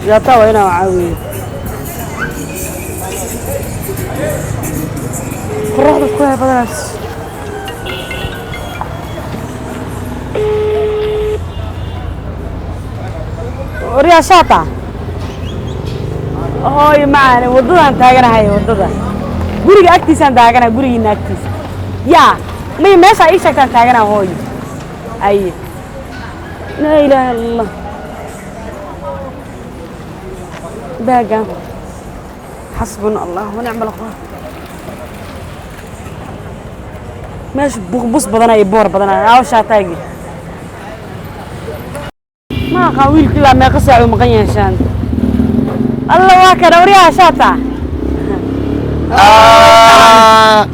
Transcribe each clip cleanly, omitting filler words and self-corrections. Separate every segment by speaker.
Speaker 1: Shaataa waa inaan caawiyo. Qoraxda ku hay badanaas. Waryaa shaata. Hooyo macaane, waddadaan taaganahay, waddada. Guriga agtiisaan taaganahay, gurigiina agtiisa. Yaa, may meesha ii sheegtaan taaganahay hooyo. Aye. Laa ilaaha illa Allah. Baagan. Xasbuna Allah wa nicma alwakiil. Meesha bus badanaa iyo boor badanaa. Aawo shaataagii. Ma aqaan wiilku ilaa meeqa saac uu maqan yahay shaan. Alla waa kana waryaha shaata.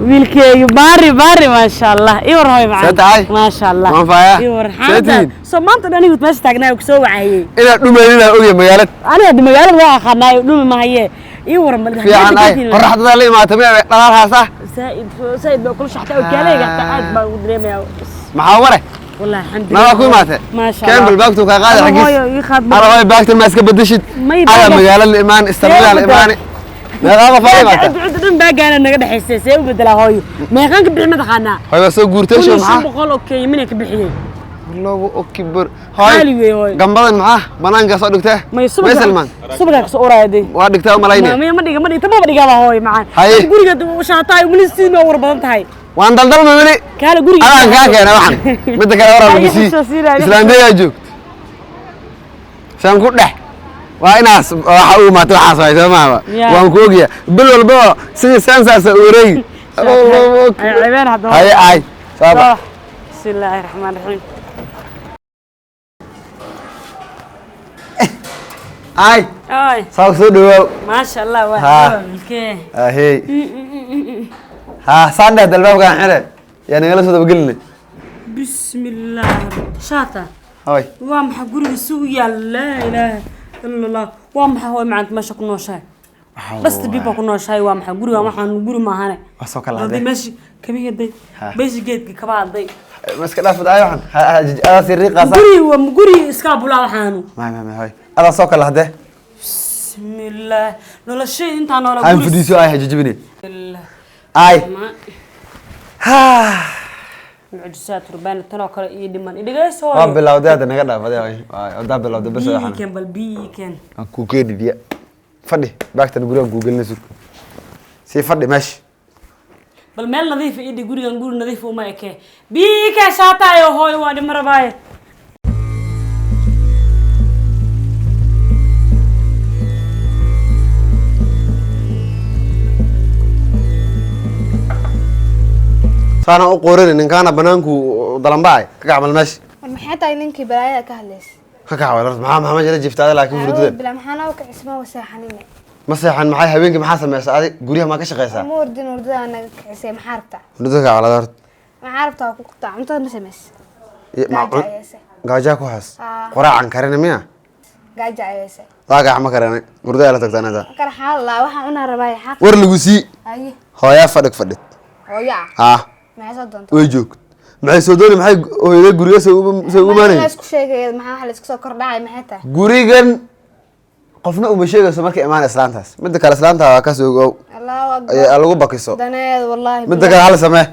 Speaker 1: Wiilkeygi baari baari, maasha Allah. Ii war hooyo macaan.
Speaker 2: See tahay?
Speaker 1: Maasha Allah.
Speaker 2: Waan faaya.
Speaker 1: Ii war
Speaker 2: See
Speaker 1: xaaladda.
Speaker 2: tihiin?
Speaker 1: Soo maanta dhan anigu meesha taagnaa ku soo wacayay.
Speaker 2: Inaad dhumaynin aa ogyahay magaalada.
Speaker 1: Aniga hadda magaalada waa aqaanaayo, dhumi mahaye. Ii war mal.
Speaker 2: Fiican ay qoraxdada la imaata miya dhalaal ah.
Speaker 1: Saaid saaid baa kula shaxtaa oo kaalayga xataa aad baan ugu dareemayaa.
Speaker 2: Maxaa ware?
Speaker 1: Wallahi alxamdulillah.
Speaker 2: Nabaa ku imaatay?
Speaker 1: Maasha Allah.
Speaker 2: Keen bal baagtu kaa qaadi
Speaker 1: Alla
Speaker 2: xaggiis.
Speaker 1: hooyo, ii qaad.
Speaker 2: Alla hooyo, baagtan ma iska bedeshid.
Speaker 1: May
Speaker 2: ada
Speaker 1: baaga-
Speaker 2: magaalada la imaan, istarbiyaa la
Speaker 1: See u
Speaker 2: imaani. Meeqaa qof aa imaata?
Speaker 1: Cid cid dhan baagaana naga dhexaysay, see u bedelaa hooyo? Meeqaan ka bixi ma taqaanaa?
Speaker 2: Hooyo waa soo guurtay
Speaker 1: kun
Speaker 2: soo
Speaker 1: iyo shan
Speaker 2: maxaa?
Speaker 1: boqol oo Kenya ka bixiyey.
Speaker 2: Allahu akbar.
Speaker 1: Qaali
Speaker 2: Hooyo.
Speaker 1: weeye hooyo.
Speaker 2: Gambadan maxaa? Banaanka soo dhigtay?
Speaker 1: May
Speaker 2: May Salmaan.
Speaker 1: Subagaa kasoo uraya dee.
Speaker 2: Waa dhigtaa u malaynaya.
Speaker 1: Ma dhiga, ma dhiga, tamaba dhigaaba hooyo macaan.
Speaker 2: Haye.
Speaker 1: Guriga shaataay umulisiin waa war badan tahay.
Speaker 2: Waan daldalma weli.
Speaker 1: Kaale guriga.
Speaker 2: Adaan kaa keena waxan. Midda kale waraa lagu
Speaker 1: Ay,
Speaker 2: sii.
Speaker 1: xasuusinaya.
Speaker 2: Islaandeeyaa joogto. Saan ku dhex. Waa inaas waxa uu imaatay waxaas waay soo maaha.
Speaker 1: Yeah.
Speaker 2: Waan ku ogyahay. Bil walba sidii saansaasa u wareegi. Allahu akbar.
Speaker 1: Ay ceebeen haddaba.
Speaker 2: Haye ay. Soo bax.
Speaker 1: Bismi illaahi raxmaan raxiim.
Speaker 2: Ay.
Speaker 1: Ay,
Speaker 2: Saa soo dhawaaw.
Speaker 1: maasha Allah waa
Speaker 2: Ha.
Speaker 1: wiilkee.
Speaker 2: Ahey. Ha, saan dheh dalbaabkaan xire. Yaa nagala soo dabagelinay.
Speaker 1: Bismi illaah shaata.
Speaker 2: Hoy.
Speaker 1: Waa maxaa guriga si u yaal? Laa ilaaha ila Allah. Waa maxaa hooy macanta meesha ku nooshahay? Dhasta baa ku nooshahay. Waa maxaa guriga? Waxaan guri maahane.
Speaker 2: Waa soo kala
Speaker 1: Hadday
Speaker 2: hadlay.
Speaker 1: meesha kabihii hadday
Speaker 2: Ha.
Speaker 1: meesha geedka kaba hadday.
Speaker 2: Ma iska dhaafid ay waxan. Adaa sii riiqaasa.
Speaker 1: Guri waa guri iska bulaa waxaanu.
Speaker 2: May may may hoy. Adaa soo kala hadlay.
Speaker 1: Bismillaah, noloshay intaa noola
Speaker 2: Aan
Speaker 1: guri.
Speaker 2: fadhiiso ay hajajabine.
Speaker 1: Bismillaah.
Speaker 2: Ay. Ha.
Speaker 1: Mucjisaad rubaani tan oo kale ii dhiman idhigayso.
Speaker 2: Waa bilowday hadda naga dhaaf aday hoy. Waa bilowday bas
Speaker 1: biyihii
Speaker 2: waxan.
Speaker 1: keen, bal biyihii keen.
Speaker 2: Aan ku keeni biyo. Fadhi baagtan gurigan kuu gelinay sug. Sii fadhi meesha.
Speaker 1: Bal meel nadiif ii dhig, gurigan guri nadiif uma eke. Biyihii keen shaataayo hooyo, waa dhima rabaaye.
Speaker 2: Saana u qoorani ninkaana banaanku dalanbaay ka gacmal meesha.
Speaker 3: War maxay tahay ninkii balaayada ka hadlaysa?
Speaker 2: Ka kacwal horta, maxaa meesha la jiifta laakiin hurdada.
Speaker 3: Bila maxaa u kicisma waseexanine?
Speaker 2: Ma seexan maxay habeenkii maxaa sameysaa adi? Guryaha maa ka shaqeysaa?
Speaker 3: Ma wardin, hurdada naga kicisay, maxaa rabtaa?
Speaker 2: Hurdada ka kacwal horta.
Speaker 3: Maxaa rabtaa ku qabtaa? Cuntada ma samays?
Speaker 2: Ma
Speaker 3: Gaajo ayeese.
Speaker 2: Gaajaa ku haas.
Speaker 3: Aa.
Speaker 2: Quraacan karina miya?
Speaker 3: Gaajo ayeese.
Speaker 2: Waa gax ma karinay. Hurdada la tagtaa anada.
Speaker 3: Kar xaal laa waxaan cunaa rabaa xaq.
Speaker 2: War lagu sii.
Speaker 3: Haye.
Speaker 2: Hooyaa fadhig fadhid.
Speaker 3: Hooyo ah?
Speaker 2: Haa.
Speaker 3: Maxay soo doontaa?
Speaker 2: Way joogto. Maxay soo dooni? Maxay hooyada guriga soo ugu
Speaker 3: Maxaa la
Speaker 2: imaanay?
Speaker 3: isku sheegaya? Maxaa wax la isku soo kordhacay maxay tahay?
Speaker 2: Gurigan qofna uma sheegayso markay imaan islaantaas. Midda kale islaanta waa ka soo ogow.
Speaker 3: Allahu akbar.
Speaker 2: Ayaa lagu bakiso.
Speaker 3: Daneed wallahi.
Speaker 2: Midda kale hal samee.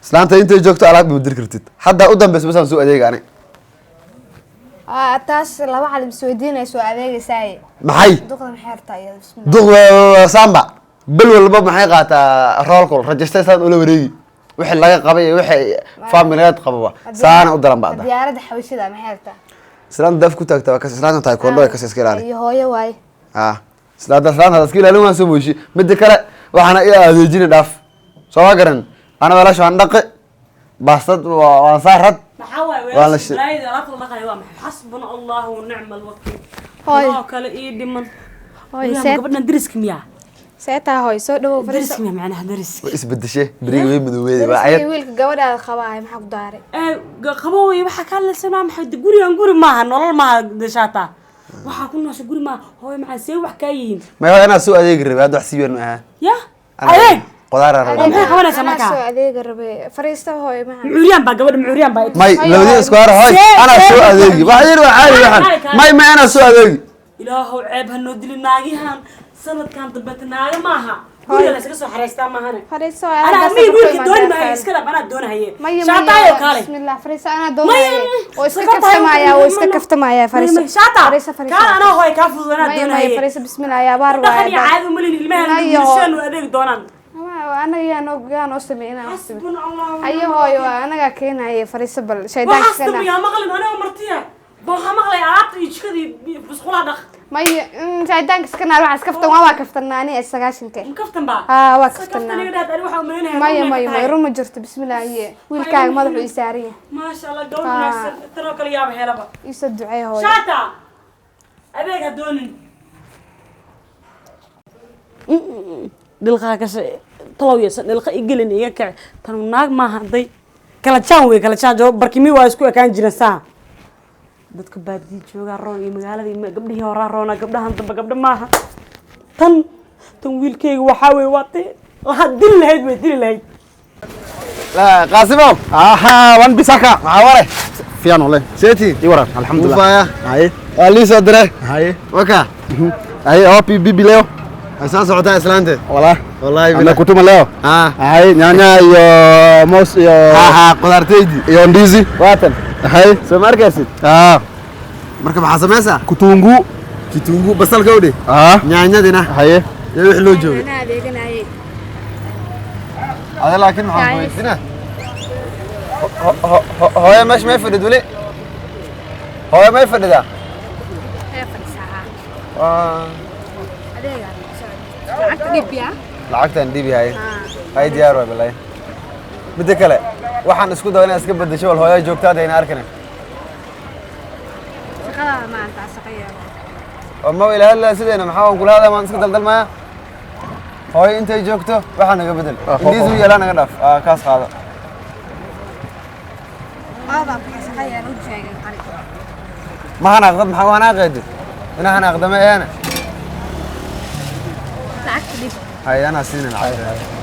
Speaker 2: Islaanta intay joogto alaab ma diri kartid. Hadda u dambaysa basaan soo adeega ani.
Speaker 3: Ah, taas laba calim isweydiinayso adeegaysaaye.
Speaker 2: Maxay?
Speaker 3: Duqda maxay rabtaa iyada? Bismillah.
Speaker 2: Duq samba bil walba maxay qaataa roolkol rajistay saan ula wareegi wixii laga qabay iyo wixii familiyaad qababa saana u daran bacda.
Speaker 3: Diyaaradda xawishida maxay rabtaa?
Speaker 2: Islaanta daf ku taagta waa kas islaanta taekwondo ay kas iska ilaali.
Speaker 3: Iyo hooyo waaye.
Speaker 2: Ah, islaanta iska ilaalin waan soo mooshi. Midda kale waxaana i adeejini dhaaf soo ma garan ana walaasha waan dhaqi baastad waan saarad.
Speaker 1: Maxaa waaye?
Speaker 2: Waa la
Speaker 1: weelasha balaayada alaabta la dhaqayo waa maxay? Xasbuna allahu wa nicma alwakiil.
Speaker 3: Hooyo.
Speaker 1: Tan oo kale ii dhiman.
Speaker 3: Hooyo,
Speaker 1: Guriga gabadhan deriska miyaa?
Speaker 3: See tahay hooyo, soo dhawow, fadhiiso.
Speaker 1: Deriska miyaa macnaha deriska?
Speaker 2: Way isbedeshe beriga way madoobeeday waa
Speaker 3: Dariskii
Speaker 2: ayad.
Speaker 3: Wiilka gabadhaada qabaahay maxaa ku daaray?
Speaker 1: Ee qabo wey, waxaa ka hadlaysan waa maxay? Gurigan guri maaha, nolol maaha shaata waxaa ku noosha guri maaha. Hooyo maxaa see wax kaa yihiin?
Speaker 2: May waa inaad soo adeegi rabay hadda wax sii weyn ma aha.
Speaker 1: Ya adeeg.
Speaker 2: Qudaar aan
Speaker 1: Oo
Speaker 2: rabay.
Speaker 1: maxay qabanaysaa
Speaker 3: Anaa
Speaker 1: markaa?
Speaker 3: soo adeega rabay, fadhiista hooyo, maxaa?
Speaker 1: Mucuuriyaan baa gabadha, mucuuriyaan baa.
Speaker 2: May
Speaker 3: Hooyo,
Speaker 2: labadii
Speaker 3: hooyo.
Speaker 2: isku hore hoy. Anaa soo adeegi wax yar waa caadi waxan.
Speaker 1: Kaale, kaale.
Speaker 2: May anaa soo adeegi.
Speaker 1: Ilaahow ceeb ha noo dilin naagihan sanadkan dambeeta naaga maaha guriga la iskaga soo xareystaa maahane.
Speaker 3: Fariiso.
Speaker 1: Anaa mi wiilka dooni maayo, iska dhab, anaa doonahaye.
Speaker 3: Maya.
Speaker 1: Shaataayo
Speaker 3: Maya.
Speaker 1: Kaale.
Speaker 3: Bismillah, fariiso, anaa doonaya oo iska
Speaker 1: Sokorta hayo,
Speaker 3: kaftamaya oo iska kaftamaya. Fariiso.
Speaker 1: Shaata.
Speaker 3: Fariiso, fariiso.
Speaker 1: Kaale, anaa hooy kaa fudud, anaa
Speaker 3: Maya, maya.
Speaker 1: doonahaye.
Speaker 3: Fariiso, bismillah, yaa baar.
Speaker 1: Dhaqan iyo
Speaker 3: Waaya.
Speaker 1: caadi umalin ilmahan.
Speaker 3: Maya.
Speaker 1: Bulshadu adeegi doonaan.
Speaker 3: Anaga yaa noo sameeyay inaan wax sameeyo?
Speaker 1: Xasbuna Allah.
Speaker 3: Haye hooyo, waa anagaa keenaya, fariiso, bal shaydaanka
Speaker 1: Waxaas
Speaker 3: kana.
Speaker 1: dambe yaa maqlin anigoo martiya ba waxaa maqlay alaabta iyo jikada iyo musqulaha dhaq.
Speaker 3: Maya, shaydaanka iska naar, waxaas kaftan waa kaftanaa ani 90-ka.
Speaker 1: Ma kaftan baa?
Speaker 3: Haa, waa
Speaker 1: Iska
Speaker 3: kaftanaa.
Speaker 1: kaftan iga dhaad, ani waxaa umaleynaya
Speaker 3: Maya.
Speaker 1: run
Speaker 3: Maya.
Speaker 1: inay
Speaker 3: Maya.
Speaker 1: tahay.
Speaker 3: Run ma jirto, bismillah, iye wiilkaaga madaxuu ii saaran yahay.
Speaker 1: Maasha Allah, gabadh wanaagsan tanoo kale yaaba helaba.
Speaker 3: Iisoo duceey, hooyo.
Speaker 1: Shaata, adeeg ha doonin, dhilqaa kashe talow yeesa dhilqa igelin iga kaci. Tan naag maaha, hadday kala jaan wey, kala jaan joo barkimi waa isku ekaan jiran saa. Dadka baadiyi joogaa roon iyo magaalada iyo gabdhihii horaa roona, gabdhahan dambe gabdho maaha. Tan wiilkayga waxaa wey waa ti waxaad dili lahayd, way dili lahayd.
Speaker 2: La Qaasimow.
Speaker 4: Aha, Wan Bisaka.
Speaker 2: Maxaa ware?
Speaker 4: Fiican walahi.
Speaker 2: Seeti.
Speaker 4: Ii waran, alxamdulillah.
Speaker 2: Ufaya.
Speaker 4: Haye.
Speaker 2: Waa lii soo diray.
Speaker 4: Haye.
Speaker 2: Waka.
Speaker 4: Haye, wapi bibi leo?
Speaker 2: Way soo socotaa islaante.
Speaker 4: Wala.
Speaker 2: Wallahi billah.
Speaker 4: Amekutuma leo?
Speaker 2: Ah.
Speaker 4: Haye, nyanya iyo mos iyo
Speaker 2: Ha ha, qudaartaydi.
Speaker 4: iyo ndizi.
Speaker 2: Waatan.
Speaker 4: Haye.
Speaker 2: Soo ma arkaysid?
Speaker 4: Ah,
Speaker 2: Marka maxaa samaysaa?
Speaker 4: kitunguu.
Speaker 2: Kitunguu, basalka u dhig.
Speaker 4: Ah.
Speaker 2: Yaanyadina.
Speaker 4: Haye.
Speaker 2: Iyo wixii loo joogay.
Speaker 3: Anaa adeeganayay.
Speaker 2: Ada laakiin maxaan ku weydiinaa? Hooyo meesha may fadhid weli? Hooyo may fadhidaa?
Speaker 3: Ee, fadhisaa.
Speaker 2: Waa
Speaker 3: Adeegaa lacagta dhib yaa.
Speaker 2: Lacagtaan dhibi haye. Hay, diyaar waay balaaye. Midda kale, waxaan isku dayo inaad iska beddesho wal hooyo joogta hadda ayna arkanin.
Speaker 3: Shaqadaada maanta shaqaya.
Speaker 2: Oo ma ila hadlaa sideena, maxaa waan kula hadlaa, waan iska daldalmayaa. Hooyo intay joogto waxaa naga bedel.
Speaker 4: Ah,
Speaker 2: Indiis u yeelaa naga dhaaf. Ah, kaas qaado.
Speaker 3: Aadaa ku shaqaya u sheegay qari.
Speaker 2: Ma hanaaqdad, maxaa u hanaaqeedi? Ina hanaaqda ma eena.
Speaker 3: Lacagta dhib.
Speaker 2: Hay, anaa siinin lacagta.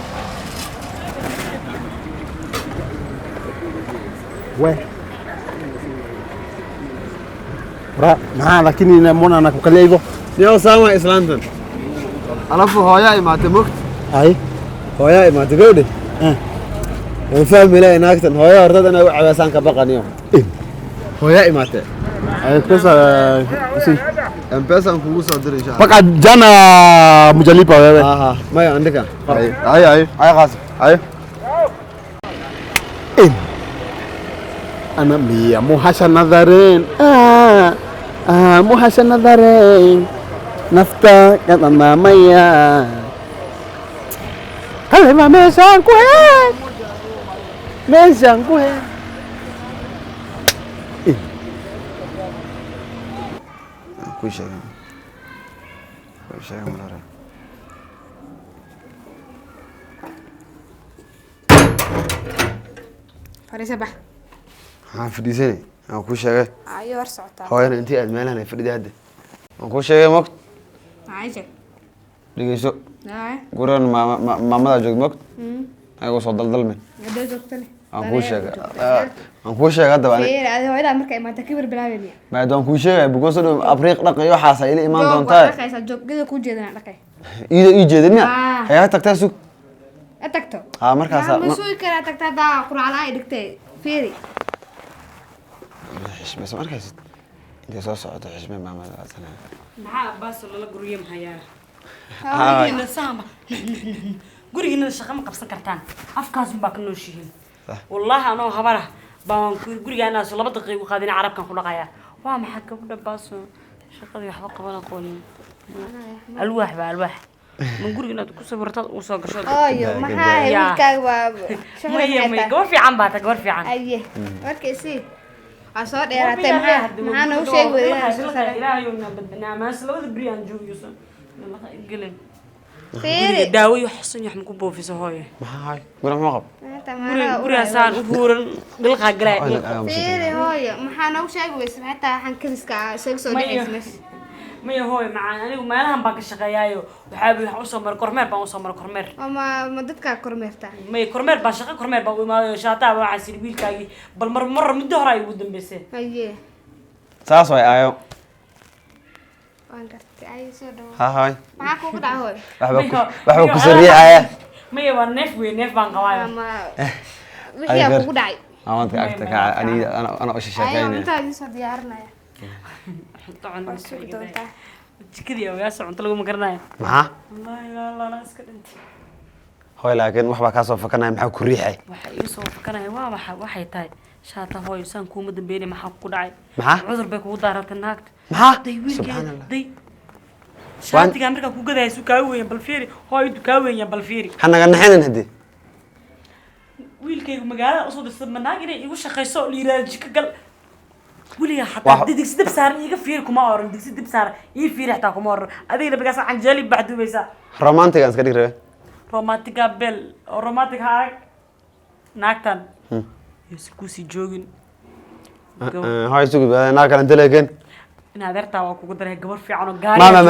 Speaker 4: We. Bra, maxaa lakini mbona anakukalia hivyo?
Speaker 2: Niyow saan waa islaantan. Alafu hooyaa imaatay mogt.
Speaker 4: Haye.
Speaker 2: Hooyaa imaatay gawdhe.
Speaker 4: Eh.
Speaker 2: Waan fahmi lahay naagtan. Hooyaa hortad inay u cabeysaan ka baqaniyo. Hooyaa imaatay.
Speaker 4: Haye, pesa si.
Speaker 2: M-Pesa aan kugu soo diray insha Allah.
Speaker 4: Paka jana mjalipa wewe.
Speaker 2: Aha, maya andika.
Speaker 4: Haye, haye, haye.
Speaker 2: Ay Qaasim.
Speaker 4: Haye. Ana mia muhasha nadharen. Ah, ah, muhasha nadharen. Nafta kadamamaya. Kalema meeshaan ku hee. Meeshaan ku hee.
Speaker 2: Ku sheegay. Ku sheegay mar hore.
Speaker 3: Fariiso, bax.
Speaker 2: Maxaan fadhiisanay? Aan ku sheegay.
Speaker 3: Ayo, hor socotaa.
Speaker 2: Hooyana intii aad meelahan ay fadhida hadda. Waan ku sheegay mogt.
Speaker 3: Maxay sheeg?
Speaker 2: Dhegeyso.
Speaker 3: Ay.
Speaker 2: Gurigan maamadaa joogto mogt. Ayagoo soo daldalmin.
Speaker 3: Hadday joogtane.
Speaker 2: Aan kuu sheegay. Aan kuu sheegay haddaba ani.
Speaker 3: Fiir, adi hooyadaa markay imaata kibir bilaabay miya?
Speaker 2: Maad waan kuu sheegay because dhow abriiq dhaq iyo waxaas ay ila imaan
Speaker 3: Joog waa
Speaker 2: doontaa.
Speaker 3: dhaqaysaa, joogada kuu jeedana dhaqay.
Speaker 2: Iida ii jeedin miya?
Speaker 3: Ah.
Speaker 2: Hayaa tagtaa sug.
Speaker 3: A tagto.
Speaker 2: Haa, markaas
Speaker 3: Ma sugi karaa tagta haddaa quracla ay dhigtay, fiiri.
Speaker 2: Xishme soo arkaysid. Intay soo socoto xishme maamada aadsanaya.
Speaker 1: Maxaa baaso lala guriye mahayaa?
Speaker 2: Haa.
Speaker 1: Gurigiina saama gurigiina shaqa ma qabsan kartaan, afkaasun baa ka nooshihiin. Wallaahi anoo habara baan gurigaanaas 2 daqiiqo qaadina carabkan ku dhaqayaa. Waa maxaa gabadha baaso shaqadii waxba qaban aqoonin? Alwaax baa alwaax ma guriga inaad ku sawirtaad uu soo gasho.
Speaker 3: Ooyo, maxaa
Speaker 1: Yaa.
Speaker 3: wiilkaaga waa shaqada.
Speaker 1: Maya.
Speaker 3: Maxay
Speaker 1: Maya.
Speaker 3: tahay?
Speaker 1: Gabar fiican baa ta, gabar fiican.
Speaker 3: Aye, marka isii waa soo dheeraatay, maxaa noogu sheegi weyday inaan soo saaray?
Speaker 1: Ilaahayow na badbanaa maas labada beri aan joogiyo gelin.
Speaker 3: Fiiri.
Speaker 1: Daawo iyo xasan yax ma ku boofiso hooyo?
Speaker 2: Maxaa hay? Guriga muxuu qab?
Speaker 3: Maanta
Speaker 1: Guriga
Speaker 3: maanaha
Speaker 1: gurigaasaan u huuran dhilqaa galaya.
Speaker 3: Fiiri hooyo, maxaa noogu sheegi weysa? Maxay tahay waxaan kadiska ah isaga soo
Speaker 1: Maya.
Speaker 3: dhacaysa meesha?
Speaker 1: Maya hooyo macaan, anigu meelahan baan ka shaqeeyaayo, waxaa waxaan usoo maray kormeer, baan usoo maray kormeer.
Speaker 3: Oo ma dadkaa kormeertaa?
Speaker 1: Maya, kormeer baa shaqo kormeer baa u imaaday shaataa waxaan siri wiilkaagii bal mar mar muddo hore ay ugu dambeysay.
Speaker 3: Aye.
Speaker 2: Saas way aayo.
Speaker 3: Waan gartay, ay soo dhawo.
Speaker 2: Ha hooy.
Speaker 3: Maxaa kuugu dhacay, hooy?
Speaker 2: Waxba ku waxba ku sariicaya.
Speaker 1: Maya, waa neef wey, neef baan qabaayo.
Speaker 3: Ama wixii aa kugu dhacay?
Speaker 2: Amanka agta ka aniga ana u
Speaker 3: Ayo.
Speaker 2: sheekeynaya.
Speaker 3: Cuntaa idiin soo diyaarinaya.
Speaker 1: Cunto cun.
Speaker 3: Waa sugi doontaa.
Speaker 1: Jikadii ogaasha cunto laguma karanayo.
Speaker 2: Maxaa?
Speaker 1: Wallaahi laa iska dhintay.
Speaker 2: Hooy, laakiin waxbaa kaa soo fakanaya, maxaa ku riixay?
Speaker 1: Waxa ii soo fakanaya waa waxa waxay tahay shaata hooyo saan kuuma dambeynay, maxaa kugu dhacay?
Speaker 2: Maxaa?
Speaker 1: Cudur bay kugu daaratay naagta.
Speaker 2: Maxaa?
Speaker 1: Day wiilkeeda.
Speaker 2: Subxaan Allah.
Speaker 1: Day shaatigaa markaa ku gadaya su kaa weyn, bal fiiri hooyo, intuu kaa weyn yahay, bal fiiri.
Speaker 2: Ha naga naxinin haddii.
Speaker 1: Wiilkaygu magaalada usoo dirsaday ma naag inay igu shaqayso oo la yidhahdo jiko gal weligaa xataa digsi dab saaran iiga fiiri kuma oran, digsi dab saaran ii fiiri xataa kuma oran. Adigna bagaas canjeeli baxduubaysaa.
Speaker 2: Romantic aan iska dhig rabe.
Speaker 1: Romantica bel oo romantic ha arag naagtan yose kuusii joogin.
Speaker 2: Hooy, sugud, naag kale inta leekeen.
Speaker 1: In adeertaa waa kugu daray gabar fiican oo gaari.
Speaker 2: Ma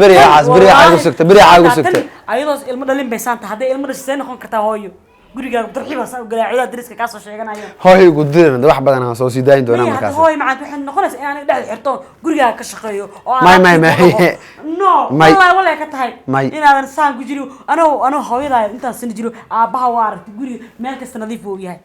Speaker 2: beriga caas, beriga caagu sugta, beriga caagu sugta.
Speaker 1: Ayadoos ilmo dhalin bay saanta, hadday ilmo dhashay see noqon kartaa hooyo? Gurigaaga darxiibaa saa u galaa, ciidaa dariska kaa soo sheeganaya.
Speaker 2: Hooy, igu diran wax badan aan soo sii daayin doonaa.
Speaker 1: Maya, hadda
Speaker 2: Markaas.
Speaker 1: Hooyo macaan, waxay noqonaysaa in aniga dhexda xirto gurigaaga ka shaqeeyo oo aan
Speaker 2: May, may,
Speaker 1: alaabta
Speaker 2: may.
Speaker 1: ku dhaqo. No.
Speaker 2: May.
Speaker 1: Wallahi wallahi ka tahay.
Speaker 2: May.
Speaker 1: Inaadan saan ku jirin anoo hooyadaa intaan sani jiro, aabbaha waa aragtay, guriga meel kasta nadiif uu yahay.